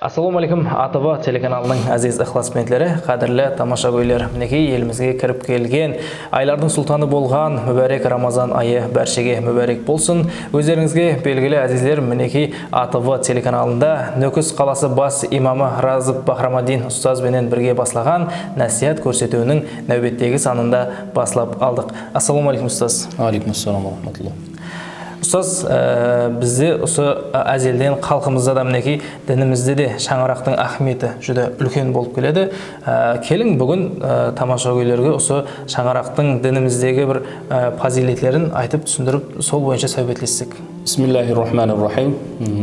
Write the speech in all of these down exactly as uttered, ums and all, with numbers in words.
Assalawma aleykum, A T V telekanalınıń áziz ıqlasbentleri, qádirli tamashagóyler. Minekey, elimizge kirip kelgen aylardıń sultanı bolǵan múbárek Ramazan ayı bárshege múbárek bolsın. Ózlerińizge belgili, ázizler, minekey, A T V telekanalında Nókis qalası bas imamı Razıp Bahramaddin ustaz benen birge baslaǵan násiyat kórsetiwiniń náwbettegi sanında baslap aldıq. Assalawma aleykum, ustaz. Aleykum assalam wa rahmatullah. Ustaz, e, bizde usı, e, ázelden xalqımızda da, minekey, dinimizde de shańaraqtıń áhmiyeti júdá úlken bolıp keledi. E, keliń, búgin, e, tamashagóylerge usı shańaraqtıń dinimizdegi bir, e, pazıyletlerin aytıp túsindirip, sol boyınsha sáwbetlessek. Bismillahir-Rahmanir-Rahim.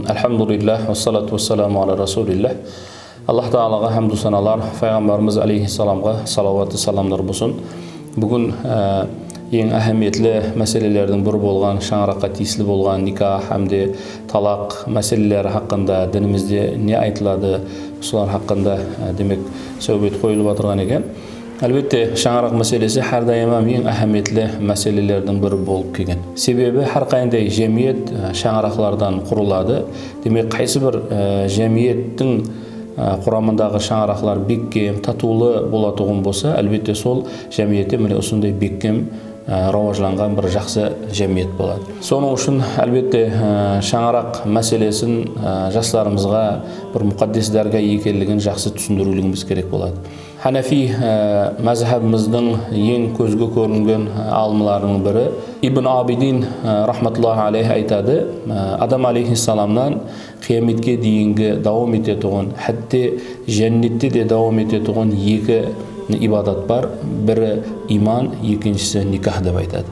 Alhamdulillah, wassalatu wassalamu ala rasulillah. Allah taalaǵa hamdu sanalar, Payǵambarımız aleyhissalamǵa salawatı salamlar bolsın. Búgin, e, eń áhmiyetli máselelerdiń biri bolǵan, shańaraqqa tiyisli bolǵan nikah hám de talaq máseleleri haqqında dinimizde ne aytıladı, usılar haqqında, e, demek, sáwbet qoyılıp atırǵan eken. Álbette, shańaraq máselesi hár dayım hám eń áhmiyetli máselelerdiń biri bolıp kelgen. Sebebi hár qanday jámiyet, e, shańaraqlardan qurıladı. Demek, qaysı bir, e, jámiyettiń, e, quramındaǵı shańaraqlar bekkem, tatıwlı bolatuǵın bolsa, álbette, sol jámiyette mine usınday bekkem, e, rawajlanǵan bir jaqsı jámiyet boladı. Sonıń ushın, álbette, e, shańaraq máselesin, e, jaslarımızǵa bir muqaddes dárga ekenligin jaqsı túsindiriwligimiz kerek boladı. Hánafiy, e, mázhabımızdıń eń kózge kóringen, e, alımlarınıń biri Ibn Abidin, e, rahmatullahi aleyh aytadı, e, Adam aleyhissalamnan qıyametke deyingi dawam etetuǵın, hátte jánnette de dawam etetuǵın eki ibadat bar. Biri iman, ekinshisi nikah dep aytadı.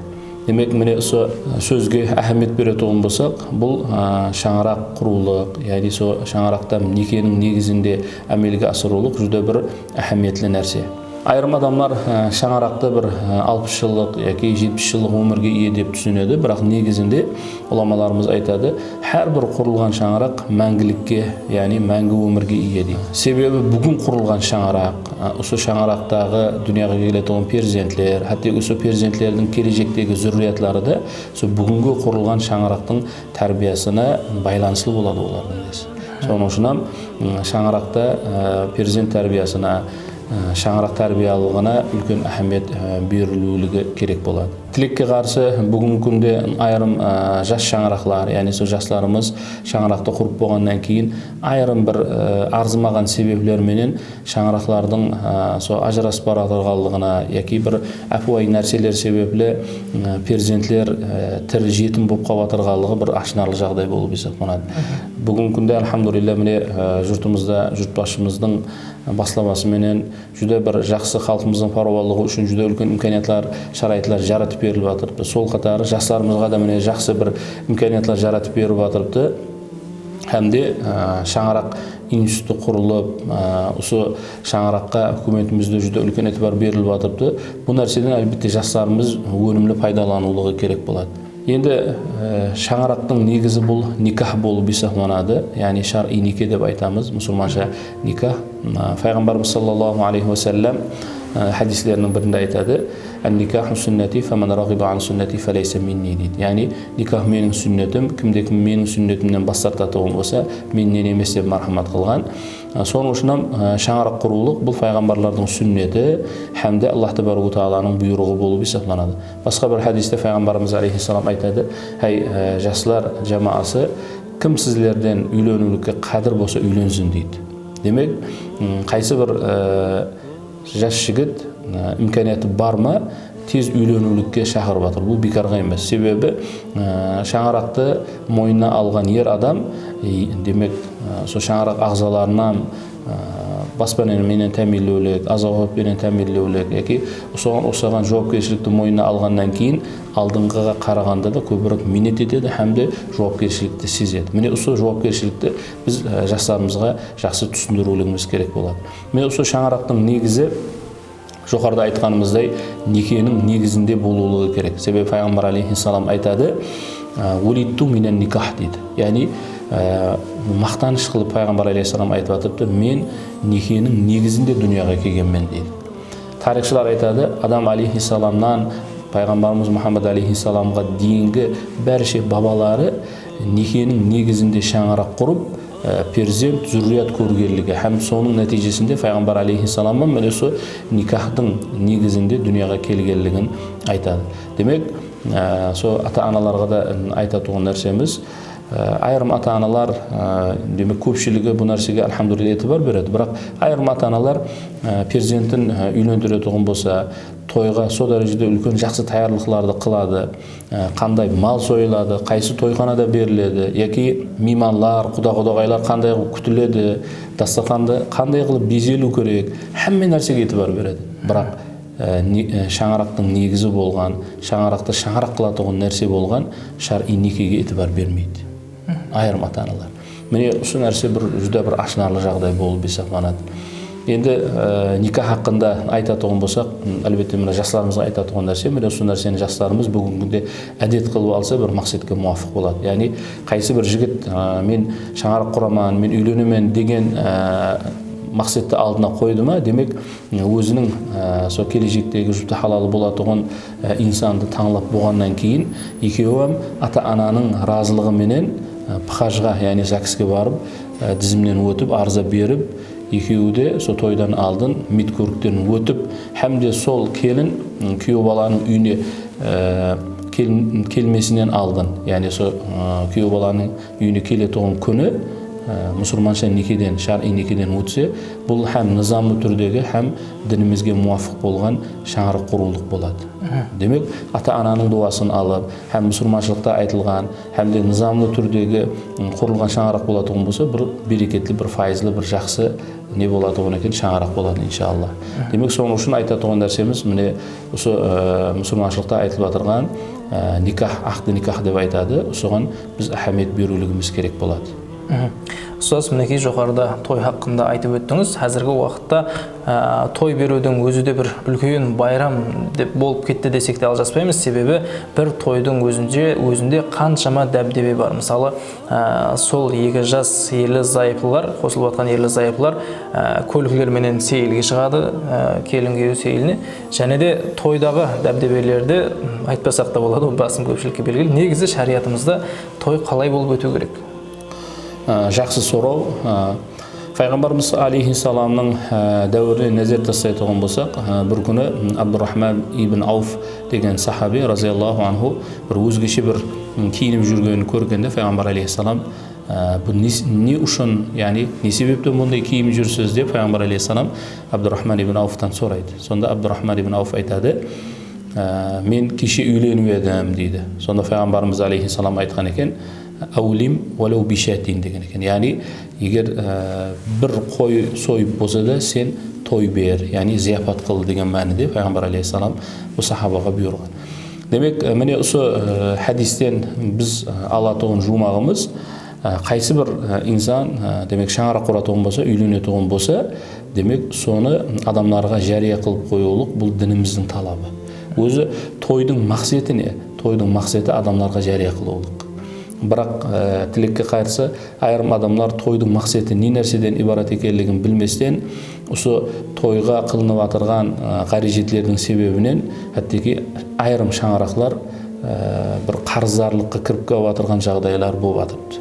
Demek, mine, usı sózge áhmiyet beretuǵın bolsaq, bul, a, shańaraq qurıwlıq, yaǵnıy, sol shańaraqta nekeniń negizinde ámelge asırıwlıq júdá bir áhmiyetli nárse. Ayırım adamlar, a, shańaraqtı bir, a, alpıs jıllıq yaki jetpis jıllıq ómirge iye dep túsinedi, biraq negizinde ulamalarımız aytadı, hár bir qurılǵan shańaraq máńgilikke, yaǵnıy máńgi ómirge iye deydi. Sebebi búgin qurılǵan shańaraq, a, usı shańaraqtaǵı dúnyaǵa keletuǵın perzentler, hátte usı perzentlerdiń kelejektegi zúrriyatları da usı búgingi qurılǵan shańaraqtıń tárbiyasına baylanıslı boladı olardıń nesi. Sonıń ushın hám, ım, shańaraqta, a, perzent tárbiyasına, a, shańaraq tárbiyalılıǵına úlken áhmiyet, a, beriliwligi kerek boladı. Tilekke qarsı, búgingi kúnde ayırım, a, jas shańaraqlar, yaǵnıy sol jaslarımız shańaraqtı qurıp bolǵannan keyin ayırım bir, a, arzımaǵan sebepler menen shańaraqlardıń, a, sol ajırasıp baratırǵanlıǵına yaki bir ápiwayı nárseler sebepli, a, perzentler, a, tiri jetim bolıp qalıp atırǵanlıǵı bir ashınarlı jaǵday bolıp esaplanadı. Búgingi kúnde, alhamdulillah, mine, a, jurtımızda jurtbasshımızdıń baslaması menen júdá bir jaqsı, xalqımızdıń parawallıǵı ushın júdá úlken imkaniyatlar, sharayatlar jaratıp berilip atırıptı. Sol qatarı jaslarımızǵa da mine jaqsı bir imkaniyatlar jaratıp berip atırıptı. Hám de, a, shańaraq institutı qurılıp, a, usı shańaraqqa húkimetimizde júdá úlken itibar berilip atırıptı. Bul nárseden, álbette, jaslarımız ónimli paydalanıwlıǵı kerek boladı. Endi, e, shańaraqtıń negizi bul nikah bolıp esaplanadı. Yaǵnıy shar'iy neke dep aytamız, musılmansha nikah. A, Payǵambarımız sallallahu alayhi wa sallam, e, hádisleriniń birinde aytadı, "An-nikahu sunnati, faman raǵiba an sunnati falaysa minni", deydi. Yaǵnıy nikah meniń súnnetim, kimde kim meniń súnnetimnen bas tartatuǵın bolsa, mennen emes dep marhamat qılǵan. A, sonıń ushın hám, a, shańaraq qurıwlıq bul payǵambarlardıń súnneti hám de Allah tabaraka wa taalanıń buyrıǵı bolıp esaplanadı. Basqa bir hádiste Payǵambarımız aleyhissalam aytadı, "Háy, e, jaslar jamaası, kim sizlerden úyleniwlikke qádir bolsa, úylensin", deydi. Demek, ım, qaysı bir, e, jas jigit, e, imkaniyatı bar ma, tez úyleniwlikke shaqırıp atır. Bul biykarǵa emes. Sebebi, e, shańaraqtı moynına alǵan er adam, e, demek, e, sol shańaraq aǵzalarınan, a, baspa menen támiyinlewlik, azıq-awqat penen támiyinlewlik yaki usıǵan usaǵan juwapkershilikti moynına alǵannan keyin aldınǵıǵa qaraǵanda da kóbirek miynet etedi hám de juwapkershilikti sezedi. Mine, usı juwapkershilikti biz, a, jaslarımızǵa jaqsı túsindiriwligimiz kerek boladı. Mine, usı shańaraqtıń negizi, joqarıda aytqanımızday, nekeniń negizinde bolıwlıǵı kerek. Sebebi Payǵambar aleyhissalam aytadı, a, "Wulidtu minen nikah", deydi. Yaǵnıy, a, maqtanısh qılıp Payǵambar aleyhissalam aytıp atırıptı, "Men nekeniń negizinde dúnyaǵa kelgenmen", deydi. Tariyxshılar aytadı, Adam aleyhissalamnan Payǵambarımız Muhammad aleyhissalamǵa deyingi bárshe babaları nekeniń negizinde shańaraq qurıp, e, perzent, zúrriyat kórgenligi hám sonıń nátiyjesinde Payǵambar alayhissalam mine usı nikahtıń negizinde dúnyaǵa kelgenligin aytadı. Demek, e, so ata-analarǵa da aytatuǵın nársemiz, e, ayırım ata-analar, e, demek, kópshiligi bu nársege, alhamdulillah, itibar beredi. Biraq ayırım ata-analar, e, perzentin, e, úylendiretuǵın bolsa, toyǵa so dárejede úlken jaqsı tayarlıqlardı qıladı. E, qanday mal soyıladı, qaysı toyxanada beriledi, yaki miymanlar, quda-qudaǵaylar qanday qılıp kútiledi, dasturxandı qanday qılıp bezeliw kerek, hámme nársege itibar beredi. Biraq, e, ne-, e, shańaraqtıń negizi bolǵan, shańaraqtı shańaraq qılatuǵın nárse bolǵan shar'iy nekege itibar bermeydi. Ayırım ata-analar. Mine, usı nárse bir, júdá bir ashınarlı jaǵday bolıp esaplanadı. Endi, e, nikah haqqında aytatuǵın bolsaq, m, álbette, mına jaslarımızǵa aytatuǵın nárse, mine, usı nárseni jaslarımız búgingi kúnde ádet qılıp alsa, bir maqsetke muwapıq boladı. Yaǵnıy, qaysı bir jigit, e, "Men shańaraq quraman, men úylenemen," degen, e, maqsetti aldına qoydı ma, demek, óziniń, e, sol kelejektegi júpti halalı bolatuǵın, e, insandı tańlap bolǵannan keyin, ekewi hám ata-ananıń razılıǵı menen, e, pıxajǵa, yaǵnıy zagiske barıp, e, dizimnen ótip, arza berip, ekewi de sol toydan aldın medkórikten ótip, hám de sol kelin, m, kúyew balanıń úyine, e, kel-, kelmesinen aldın, yaǵnıy sol, e, kúyew balanıń úyine keletuǵın kúni, e, musılmansha nekeden, shar'iy nekeden ótse, bul hám nızamlı túrdegi, hám dinimizge muwapıq bolǵan shańaraq qurıwlıq boladı. Demek, ata-ananıń duwasın alıp, hám musılmanshılıqta aytılǵan, hám de nızamlı túrdegi, ım, qurılǵan shańaraq bolatuǵın bolsa, bir bereketli, bir fayızlı, bir jaqsı ne bolatuǵın eken, shańaraq boladı, inshaallah. Demek, sonıń ushın aytatuǵın nársemiz, mine, usı, ı, musılmanshılıqta aytılıp atırǵan, ı, nikah, aqdı nikah dep aytadı, usıǵan biz áhmiyet beriwligimiz kerek boladı. Ustaz, minekey, joqarıda toy haqqında aytıp óttińiz. Házirgi waqıtta, á, toy beriwdiń ózi de bir úlken bayram dep bolıp ketti desek te aljaspaymız. Sebebi bir toydıń ózinde, ózinde qanshama dábdebe bar. Mısalı, á, sol eki jas erli-zayıplılar, qosılıp atqan erli-zayıplılar, á, kólikler menen seyilge shıǵadı, á, kelin kúyew seyiline. Jáne de toydaǵı dábdebelerdi, m, aytpasaq ta boladı, ol basım kópshilikke belgili. Negizi sháriyatımızda toy qalay bolıp ótiw kerek? Á, jaqsı soraw. Á, Payǵambarımız alayhissalamnıń, á, dáwirine názer taslaytuǵın bolsaq, á, bir kúni Abdurrahman ibn Awf degen sahabi razıyallahu anhu bir ózgeshe bir, ım, kiyinip júrgenin kórgende Payǵambar alayhissalam, á, "Bu ne, ne ushın, yaǵnıy ne sebepten bunday kiyinip júrsiz?" dep Payǵambar alayhissalam Abdurrahman ibn Awftan soraydı. Sonda Abdurrahman ibn Awf aytadı, "Á, men keshe úylenip edim," deydi. Sonda Payǵambarımız alayhissalam aytqan eken, "Awlim walaw bishatin," degen eken. Yaǵnıy, eger, á, bir qoy soyıp bolsa da, sen toy ber, yaǵnıy zıyapat qıl degen mánide Payǵambar alayhissalam bul sahabaǵa buyırǵan. Demek, á, mine usı, á, hádisten biz, á, alatuǵın juwmaǵımız, á, qaysı bir, á, insan, á, demek, shańaraq quratuǵın bolsa, úylenetuǵın bolsa, demek, sonı adamlarǵa járiya qılıp qoyıwlıq, bul dinimizdiń talabı. Ózi toydıń maqseti ne? Toydıń maqseti adamlarǵa járiya qılıwlıq. Biraq, e, tilekke qarsı, ayırım adamlar toydıń maqseti ne nárseden ibarat ekenligin bilmesten, usı toyǵa qılınıp atırǵan, e, ǵárejetlerdiń sebebinen, hátteki ayırım shańaraqlar, e, bir qarızdarlıqqa kirip kep atırǵan jaǵdaylar bolıp atırıptı.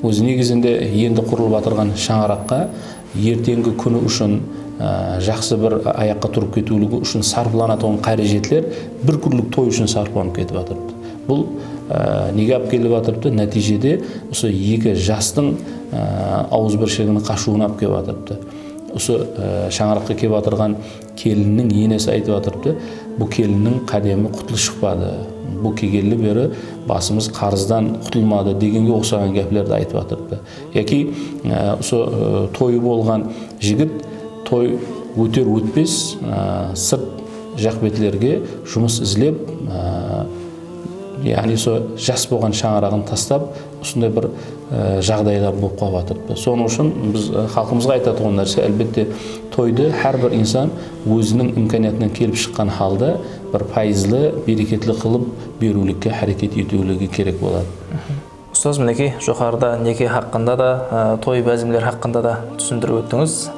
Ózi negizinde endi qurılıp atırǵan shańaraqqa erteńgi kúni ushın, á, jaqsı bir ayaqqa turıp ketiwligi ushın sarplanatuǵın qárejetler bir kúnlik toy ushın sarplanıp ketip atırıptı. Bul, á, nege alıp kelip atırıptı? Nátiyjede usı eki jastıń, á, awızbirshiginiń qashıwına alıp kelip atırıptı. Usı, á, shańaraqqa kelip atırǵan kelinniń enesi aytıp atırıptı, "Bul kelinniń qádemi qutlı shıqpadı. Bul kelgenli beri basımız qarızdan qutılmadı," degenge uqsaǵan gáplerdi aytıp atırıptı. Yaki, e, usı, e, toyı bolǵan jigit toy óter-ótpes, e, sırt jaq betlerge jumıs izlep, e, yaǵnıy, sol jas bolǵan shańaraǵın tastap, usınday bir, e, jaǵdaylar bolıp qalıp atırıptı. Sonıń ushın biz, e, xalqımızǵa aytatuǵın nárse, álbette, toydı hár bir insan óziniń imkaniyatınan kelip shıqqan halda bir payızlı, bereketli qılıp beriwlikke háreket etiwligi kerek boladı. Ustaz, minekey, joqarıda neke haqqında da, e, toy bázimleri haqqında da túsindirip óttińiz.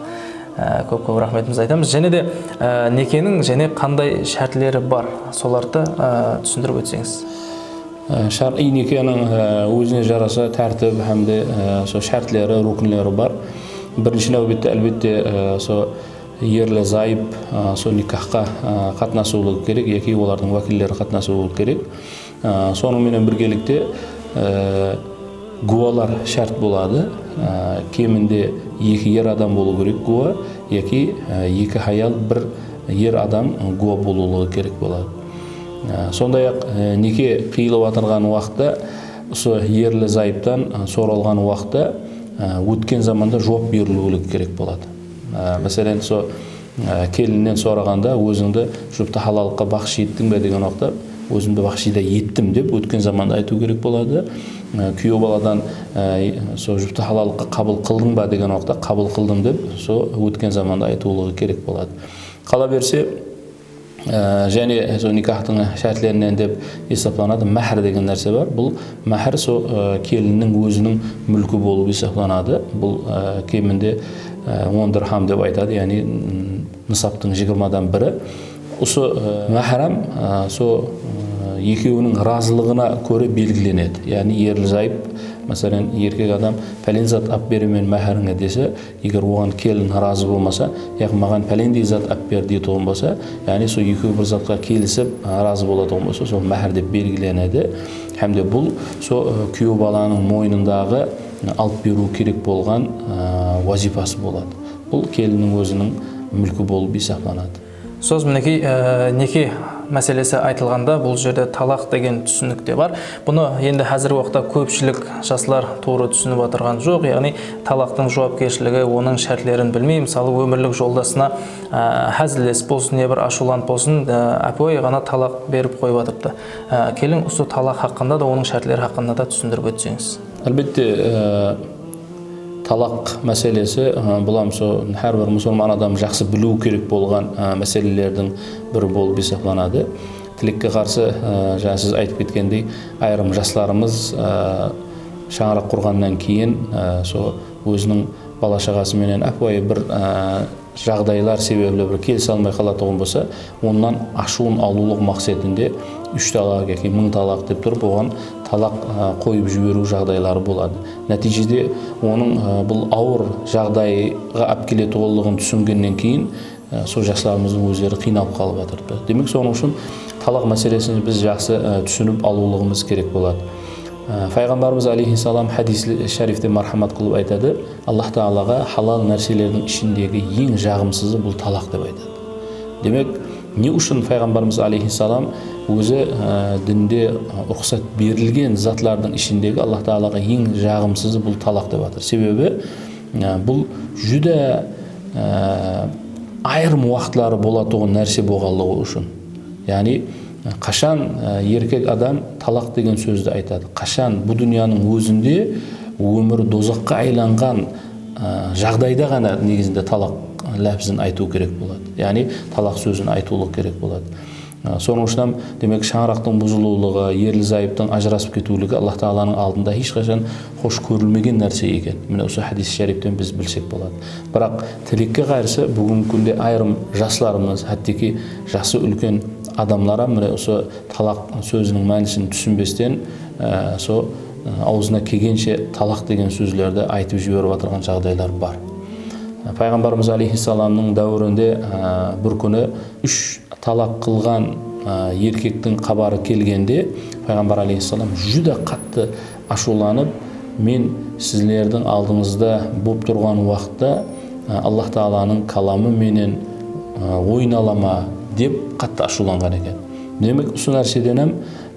E, kóp-kóp raxmetimiz aytamız. Jáne de, e, nekeniń jáne qanday shártleri bar, solardı, e, túsindirip ótseńiz. Á, shar'iy nekanıń, á, ózine jarasa tártibi hám de, á, sol shártleri, ruknleri bar. Birinshi náwbette, álbette, á, sol erli zayıp, á, sol nikahqa, á, qatnasıwlıǵı kerek yaki olardıń wákilleri qatnasıwı kerek. Á, sonıń menen birgelikte, á, gúwalar shárt boladı. Á, keminde eki er adam bolıwı kerek gúwa, yaki, á, eki hayal, bir er adam gúwa bolıwlıǵı kerek boladı. Á, sonday-aq, á, neke qıyılıp atırǵan waqıtta, usı erli zayıptan, á, soralǵan waqıtta, á, ótken zamanda juwap beriliwligi kerek boladı. Á, máselen, so, á, kelinnen soraǵanda, ózińdi juptı halallıqqa baxsh ettiń be degen waqıtta, ózimdi baxshida ettim dep ótken zamanda aytıw kerek boladı. Á, kúyew baladan, á, so juptı halallıqqa qabıl qıldıń ba degen waqıtta, qabıl qıldım dep, so ótken zamanda aytıwlıǵı kerek boladı. Qala berse, á, jáne so nikahtıń shártlerinen dep esaplanadı, máhr degen nárse bar. Bul máhr so, á, kelinniń óziniń múlki bolıp esaplanadı. Bul, á, keminde, á, on dirham dep aytadı, yaǵnıy, mm, nısaptıń jigirmadan biri. Usı, á, máhr hám, á, so, á, ekewiniń razılıǵına kóre belgilenedi. Yaǵnıy, erli zayıp, máselen, erkek adam, "Pálen zat alıp beremen máhrińe," dese, eger oǵan kelin razı bolmasa, "Yaq, maǵan pálendey zat alıp ber," deytuǵın bolsa, yaǵnıy, sol ekewi bir zatqa kelisip, a, razı bolatuǵın bolsa, sol máhr dep belgilenedi. Hám de bul, sol, ı, kúyew balanıń moynındaǵı, ı, alıp beriw kerek bolǵan, ı, wazıypası boladı. Bul kelinniń óziniń múlki bolıp esaplanadı. Usız, minekey, e, neke máselesi aytılǵanda, bul jerde talaq degen túsinik te bar. Bunı endi házirgi waqıtta kópshilik jaslar tuwrı túsinip atırǵan joq. Yaǵnıy, talaqtıń juwapkershiligi, onıń shártlerin bilmey, mısalı, ómirlik joldasına, e, házillesip bolsın, ne bir ashıwlanıp bolsın, e, ápiwayı ǵana talaq berip qoyıp atırıptı. E, keliń, usı talaq haqqında da, onıń shártleri haqqında da túsindirip ótseńiz. Álbette, e, talaq máselesi, ı, bul hám so, hár bir musılman adam jaqsı biliwi kerek bolǵan, ı, máselelerdiń biri bolıp esaplanadı. Tilekke qarsı, ı, jańa siz aytıp ketkendey, ayırım jaslarımız, ı, shańaraq qurǵannan keyin, ı, so óziniń bala-shaǵası menen ápiwayı bir, ı, jaǵdaylar sebepli bir kelise almay qalatuǵın bolsa, onnan ashıwın alıwlıq maqsetinde úsh talaq yaki mıń talaq dep turıp, oǵan talaq, a, qoyıp jiberiw jaǵdayları boladı. Nátiyjede onıń, a, bul awır jaǵdayǵa alıp keletuǵınlıǵın túsingennen keyin, a, sol jaslarımızdıń ózleri qıynalıp qalıp atırıptı. Demek, sonıń ushın talaq máselesin biz jaqsı, a, túsinip alıwlıǵımız kerek boladı. A, Payǵambarımız alayhissalam hádis sháriyfte marhamat qılıp aytadı, Allah taalaǵa halal nárselerdiń ishindegi eń jaǵımsızı bul talaq dep aytadı. Demek, ne ushın Payǵambarımız alayhissalam ózi, e, dinde, e, ruxsat berilgen zatlardıń ishindegi Allah taalaǵa eń jaǵımsızı bul talaq dep atır? Sebebi, e, bul júdá, e, ayırım waqıtları bolatuǵın nárse bolǵanlıǵı ushın. Yaǵnıy, qashan, e, erkek adam talaq degen sózdi aytadı, qashan bul dúnyanıń ózinde ómiri dozaqqa aylanǵan, e, jaǵdayda ǵana negizinde talaq lápizin aytıw kerek boladı. Yaǵnıy, talaq sózin aytıwlıq kerek boladı. E, sonıń ushın hám, demek, shańaraqtıń buzılıwlıǵı, erli-zayıptıń ajırasıp ketiwligi Allah taalanıń aldında hesh qashan xosh kórilmegen nárse eken. Mine, usı hádis sháriypten biz bilsek boladı. Biraq, tilekke qarsı, búgingi kúnde ayırım jaslarımız, hátteki jası úlken adamlar hám, mine, usı talaq sóziniń mánisin túsinbesten, e, so, e, awzına kelgenshe talaq degen sózlerdi aytıp jiberip atırǵan jaǵdaylar bar. E, Payǵambarımız alayhissalamnıń dáwirinde, e, bir kúni úsh talaq qılǵan, a, erkektiń xabarı kelgende, Payǵambar alayhissalam júdá qattı ashıwlanıp, "Men sizlerdiń aldıńızda bolıp turǵan waqıtta, a, Allah taalanıń kalamı menen, a, oyın ala ma?" dep qattı ashıwlanǵan eken. Demek, usı nárseden hám,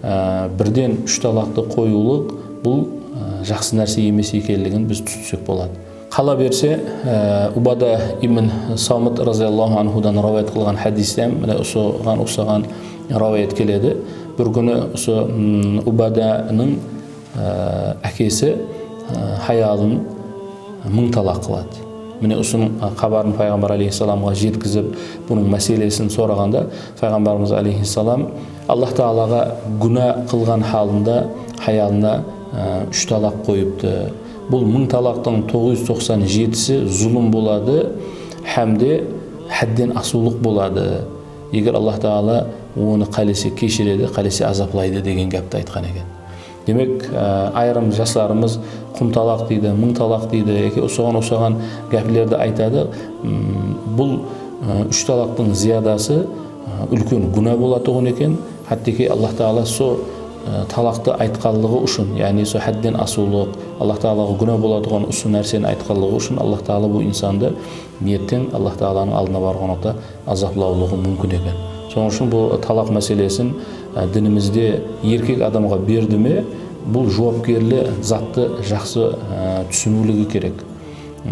a, birden úsh talaqtı qoyıwlıq bul, a, jaqsı nárse emes ekenligin biz túsinsek boladı. Qala berse, e, Ubada ibn Samit razıyallahu anhudan ráwiyat qılǵan hádiste hám mine usıǵan uqsaǵan ráwiyat keledi. Bir kúni usı, mm, Ubadanıń, e, ákesi, e, hayalın mıń talaq qıladı. Mine usınıń, e, xabarın Payǵambar alayhissalamǵa jetkizip, bunıń máselesin soraǵanda, Payǵambarımız alayhissalam Allah taalaǵa gúna qılǵan halında hayalına, e, úsh talaq qoyıptı. Bul mıń talaqtıń toǵız júz toqsan jetisi zulım boladı hám de hádden asıwlıq boladı. Eger Allah taala onı qálese keshiredi, qálese azaplaydı degen gápti aytqan eken. Demek, e, ayırım jaslarımız qum talaq deydi, mıń talaq deydi, yaki usaǵan usaǵan gáplerdi aytadı. M, bul, e, úsh talaqtıń ziyadası, e, úlken gúna bolatuǵın eken. Hátteki Allah Taala so, e, talaqtı aytqanlıǵı ushın, yaǵnıy so hádden asıwlıq, Allah Taalaǵa gúna bolatuǵın usı nárseni aytqanlıǵı ushın Allah Taala bul insandı erteń Allah Taalanıń aldına barǵan waqıtta azaplawlıǵı múmkin eken. Sonıń ushın bul talaq máselesin, e, dinimizde erkek adamǵa berdi me, bul juwapkerli zattı jaqsı, e, túsiniwligi kerek.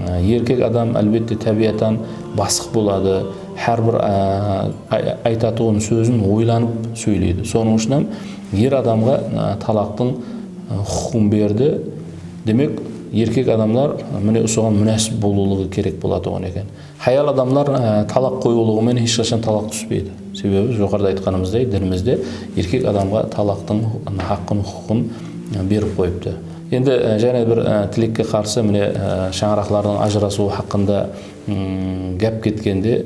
E, erkek adam, álbette, tábiyatan basıq boladı, hár bir, e, ay-, aytatuǵın sózin oylanıp sóyleydi. Sonıń ushın hám er adamǵa, e, talaqtıń, e, huqıqın berdi. Demek, erkek adamlar, mine, usıǵan múnásip bolıwlıǵı kerek bolatuǵın eken. Hayal adamlar, e, talaq qoyıwlıǵı menen hesh qashan talaq túspeydi. Sebebi, joqarıda aytqanımızday, dinimizde erkek adamǵa talaqtıń haqqın, huqıqın, e, berip qoyıptı. Endi, e, jáne bir, e, tilekke qarsı, mine, e, shańaraqlardıń ajırasıwı haqqında, mm, gáp ketkende, e,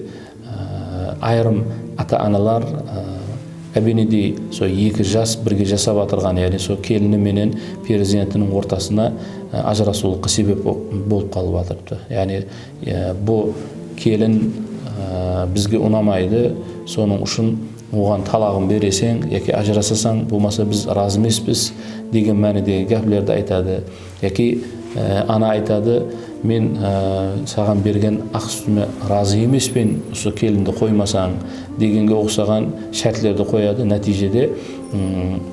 ayırım ata-analar, e, ábenedey sol eki jas birge jasap atırǵan, yaǵnıy sol kelini menen perzentiniń ortasına, e, ajırasıwlıqqa sebep bo-, bolıp qalıp atırıptı. Yaǵnıy, e, bu kelin, e, bizge unamaydı, sonıń ushın oǵan talaǵın bereseń yaki ajırasasań, bolmasa biz razı emespiz degen mánidegi gáplerdi aytadı. Yaki, e, ana aytadı, men, e, saǵan bergen aq sútime razı emespen, usı kelindi qoymasań degenge uqsaǵan shártlerdi qoyadı. Nátiyjede, mm,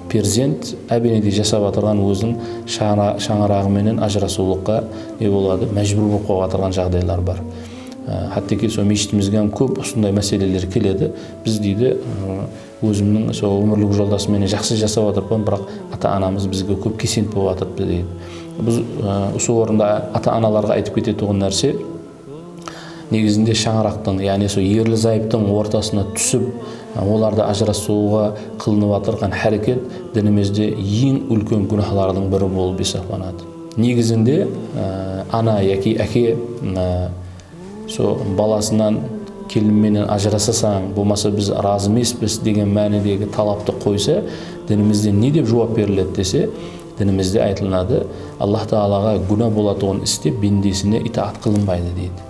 perzent ábenedey jasap atırǵan óziniń shańara-, shańaraǵı menen ajırasıwlıqqa ne boladı, májbúr bolıp qalıp atırǵan jaǵdaylar bar. E, hátteki sol meshyitimizge hám kóp usınday máseleler keledi. Biz, deydi, e, ózimniń sol ómirlik joldasım menen jaqsı jasap atırıppan, biraq ata-anamız bizge kóp kesent bolıp atırıptı, deydi. Biz, e, usı orında ata-analarǵa aytıp ketetuǵın nárse, negizinde shańaraqtıń, yaǵnıy sol erli-zayıptıń ortasına túsip, e, olardı ajırasıwǵa qılınıp atırǵan háreket dinimizde eń úlken gúnahlardıń biri bolıp esaplanadı. Negizinde, e, ana yaki áke, e, so balasınan kelin menen ajırasasań, bolmasa biz razı emespiz degen mánidegi talaptı qoysa, dinimizde ne dep juwap beriledi dese, dinimizde aytılınadı, Allah Taalaǵa gúna bolatuǵın iste bendesine itaat qılınbaydı, deydi.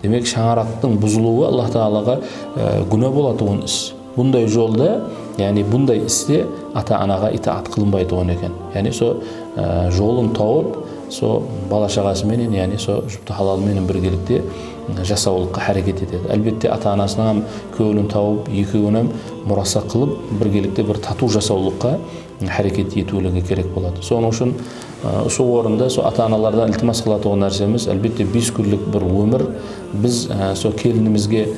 Demek, shańaraqtıń buzılıwı Allah Taalaǵa, e, gúna bolatuǵın is. Bunday jolda, yaǵnıy bunday iste ata-anaǵa itaat qılınbaytuǵın eken. Yaǵnıy so, e, jolın tawıp, so bala-shaǵası menen, yaǵnıy so juptı halalı menen birgelikte, e, jasawlıqqa háreket etedi. Álbette, ata-anasınıń hám kewlin tawıp, ekewin hám murasa qılıp, birgelikte bir tatıw jasawlıqqa háreket etiwligi kerek boladı. Sonıń ushın, e, usı orında so ata-analardan iltimas qılatuǵın nársemiz, álbette, bes kúnlik bir ómir. Biz, e, so kelinimizge, e,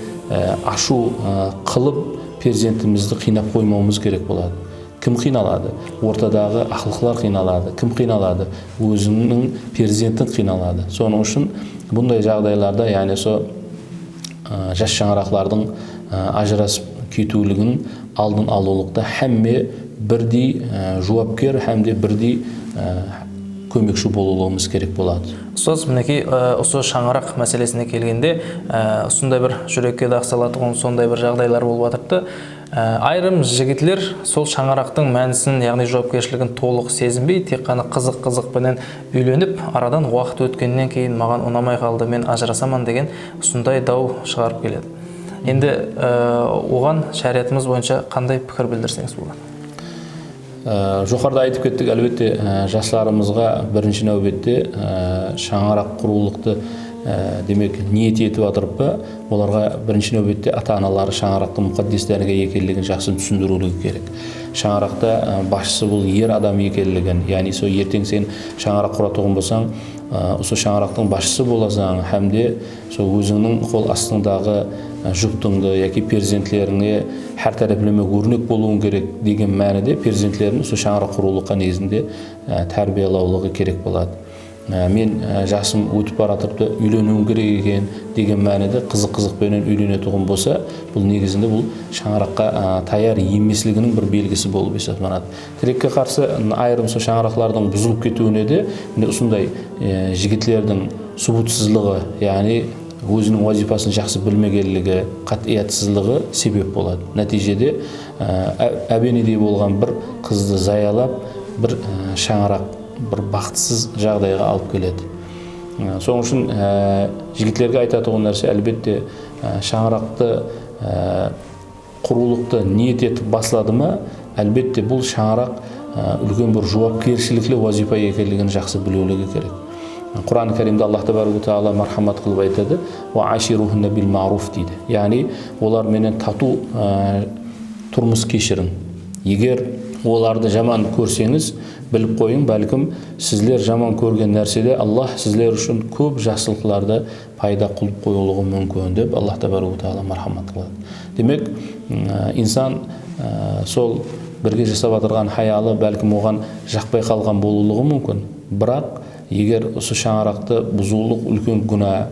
ashıw, e, qılıp, perzentimizdi qıynap qoymawımız kerek boladı. Kim qıynaladı? Ortadaǵı aqlıqlar qıynaladı. Kim qıynaladı? Óziniń perzentin qıynaladı. Sonıń ushın bunday jaǵdaylarda, yaǵnıy so, e, jas shańaraqlardıń, e, ajırasıp ketiwligin aldın alıwlıqta hámme birdey, e, juwapker hám de birdey, e, kómekshi bolıwlıǵımız kerek boladı. Ustaz, minekey, e, usı shańaraq máselesine kelgende, e, usınday bir júrekke daq salatuǵın sonday bir jaǵdaylar bolıp atırıptı. E, ayırım jigitler sol shańaraqtıń mánisin, yaǵnıy juwapkershiligin tolıq sezinbey, tek ǵana qızıq-qızıq penen úylenip, aradan waqıt ótkennen keyin maǵan unamay qaldı, men ajırasaman degen usınday daw shıǵarıp keledi. Endi, e, oǵan sháriyatımız boyınsha qanday pikir bildirseńiz boladı? Á, joqarıda aytıp kettik, álbette, á, jaslarımızǵa birinshi náwbette, á, shańaraq qurıwlıqtı, á, demek, niyet etip atırıp pa, olarǵa birinshi náwbette ata-analar shańaraqtıń muqaddesligi ekenligin jaqsı túsindiriwligi kerek. Shańaraqta, á, basshısı bul er adam ekenligin, yaǵnıy sol erteń sen shańaraq quratuǵın bolsań, á, usı shańaraqtıń basshısı bolasań hám de sol ózińniń qol astıńdaǵı, e, juptıńdı yaki perzentlerińe hár tárepleme órnek bolıwıń kerek degen mánide perzentlerin usı shańaraq qurıwlıqqa negizinde, e, tárbiyalawlıǵı kerek boladı. E, men, e, jasım ótip baratırıptı, úyleniwim kerek eken degen mánide qızıq-qızıq penen úylenetuǵın bolsa, bul negizinde bul shańaraqqa, e, tayar emesliginiń bir belgisi bolıp esaplanadı. Tilekke qarsı, ayırım sol shańaraqlardıń buzılıp ketiwine de mine usınday, e, jigitlerdiń subutsızlıǵı, yaǵnıy óziniń wazıypasın jaqsı bilmegenligi, qátiyatsızlıǵı sebep boladı. Nátiyjede, e, á-, ábenedey bolǵan bir qızdı zayalap, Bir e, shańaraq bir baxıtsız jaǵdayǵa alıp keledi. E, Sonıń ushın e, jigitlerge aytatuǵın nárse, álbette, e, shańaraqtı e, qurıwlıqtı niyet etip basladı ma, álbette, bul shańaraq e, úlken bir juwapkershilikli wazıypa ekenligin jaqsı biliwligi kerek. Quran Káriymde Allah tabaraka taala marhamat qılıp aytadı, "Wa ashiruhunna bil ma'ruf", deydi. Yaǵnıy, olar menen tatıw e, turmıs keshiriń. Eger olardı jaman kórseńiz, bilip qoyıń, bálkim sizler jaman kórgen nársede Allah sizler ushın kóp jaqsılıqlardı payda qılıp qoyıwlıǵı múmkin, dep Allah tabaraka taala marhamat qıladı. Demek, ıı, insan, ıı, sol birge jasap atırǵan hayalı bálkim oǵan jaqpay qalǵan bolıwlıǵı múmkin. Biraq, eger usı shańaraqtı buzıwlıq úlken gúna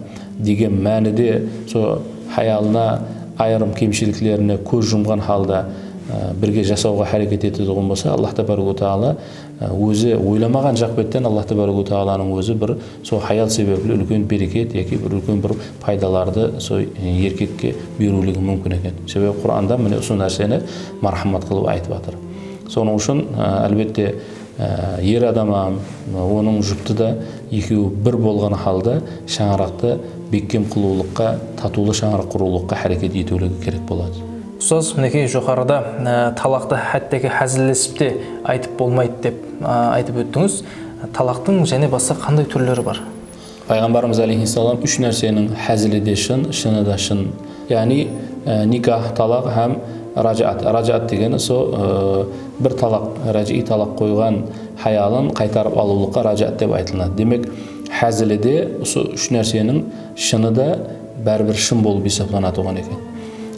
degen mánide, so hayalına ayırım kemshiliklerine kóz jumǵan halda, ıı, birge jasawǵa háreket etetuǵın bolsa, Allah tabaraka taala, ıı, ózi oylamaǵan jaq betten Allah tabaraka taalanıń ózi bir Sol hayal sebepli úlken bereket yaki bir úlken bir paydalardı sol, e, erkekke beriwligi múmkin eken. Sebebi Quranda mine usı nárseni marhamat qılıp aytıp atır. Sonıń ushın, e, álbette, e, er adam hám, e, onıń juptı da ekewi bir bolǵan halda shańaraqtı bekkem qılıwlıqqa, tatıwlı shańaraq qurıwlıqqa háreket etiwligi kerek boladı. Ustaz, minekey, joqarıda, e, talaqtı hátteki házillesip te aytıp bolmaydı dep, e, aytıp óttińiz. Talaqtıń jáne basqa qanday túrleri bar? Payǵambarımız alayhissalam úsh nárseniń házili de shın, shını da shın. Yaǵnıy, e, nikah, talaq hám rajaat. Rajaat degeni so, e, bir talaq, rajiy talaq qoyǵan hayalın qaytarıp alıwlıqqa rajaat dep aytılınadı. Demek, házili de usı úsh nárseniń shını da báribir shın bolıp esaplanatuǵın eken.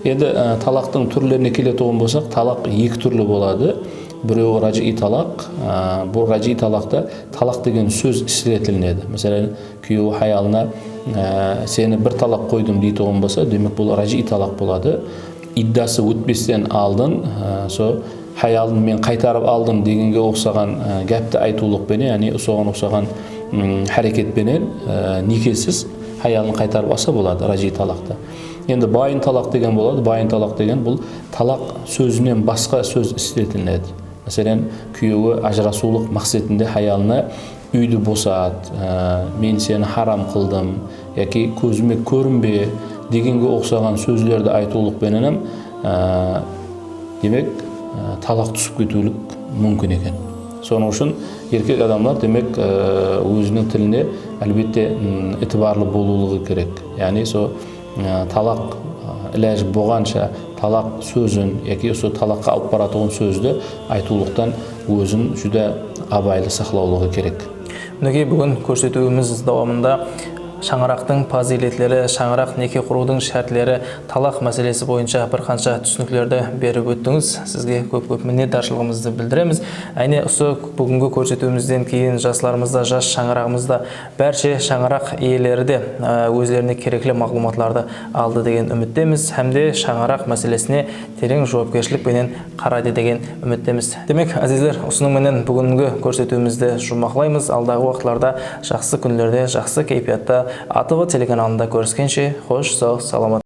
Endi, e, talaqtıń túrlerine keletuǵın bolsaq, talaq eki túrli boladı. Birewi rajiy talaq, e, bul rajiy talaqta talaq degen sóz isletilinedi. Máselen, kúyewi hayalına, e, "Seni bir talaq qoydım," deytuǵın bolsa, demek, bul rajiy talaq boladı. Iddası ótpesten aldın, e, so hayalın "Men qaytarıp aldım" degenge uqsaǵan, e, gápti aytıwlıq penen, yaǵnıy soǵan uqsaǵan, mm, háreket penen, e, nekesiz hayalın qaytarıp alsa boladı, rajiy talaqtı. Endi bayın talaq degen boladı. Bayın talaq degen bul talaq sózinen basqa sóz isletiledi. Máselen, kúyewi ajırasıwlıq maqsetinde hayalına "Úydi bosat", e, "Men seni haram qıldım" yaki "Kózime kórinbe" degenge uqsaǵan sózlerdi aytıwlıq penen hám, e, demek, e, talaq túsip ketiwlik múmkin eken. Sonıń ushın erkek adamlar, demek, e, óziniń tiline, álbette, m, itibarlı bolıwlıǵı kerek. Yaǵnıy, so, e, talaq, e, ilajı bolǵansha talaq sózin yaki usı talaqqa alıp baratuǵın sózdi aytıwlıqtan ózin júdá abaylı saqlawlıǵı kerek. Minekey, búgin kórsetiwimiz dawamında shańaraqtıń pazıyletleri, shańaraq neke qurıwdıń shártleri, talaq máselesi boyınsha bir qansha túsiniklerdi berip óttińiz. Sizge kóp-kóp minnetdarshılıǵımızdı bildiremiz. Áyne usı búgingi kórsetiwimizden keyin jaslarımız da, jas shańaraǵımız da, bárshe shańaraq iyeleri de, e, ózlerine kerekli maǵlıwmatlardı aldı degen úmittemiz hám de shańaraq máselesine tereń juwapkershilik penen qaraydı degen úmittemiz. Demek, ázizler, usınıń menen búgingi kórsetiwimizdi juwmaqlaymız. Aldaǵı waqıtlarda, jaqsı kúnlerde, jaqsı keypiyatta A T V telekanalında kóriskenshe, xosh, saw, salamat.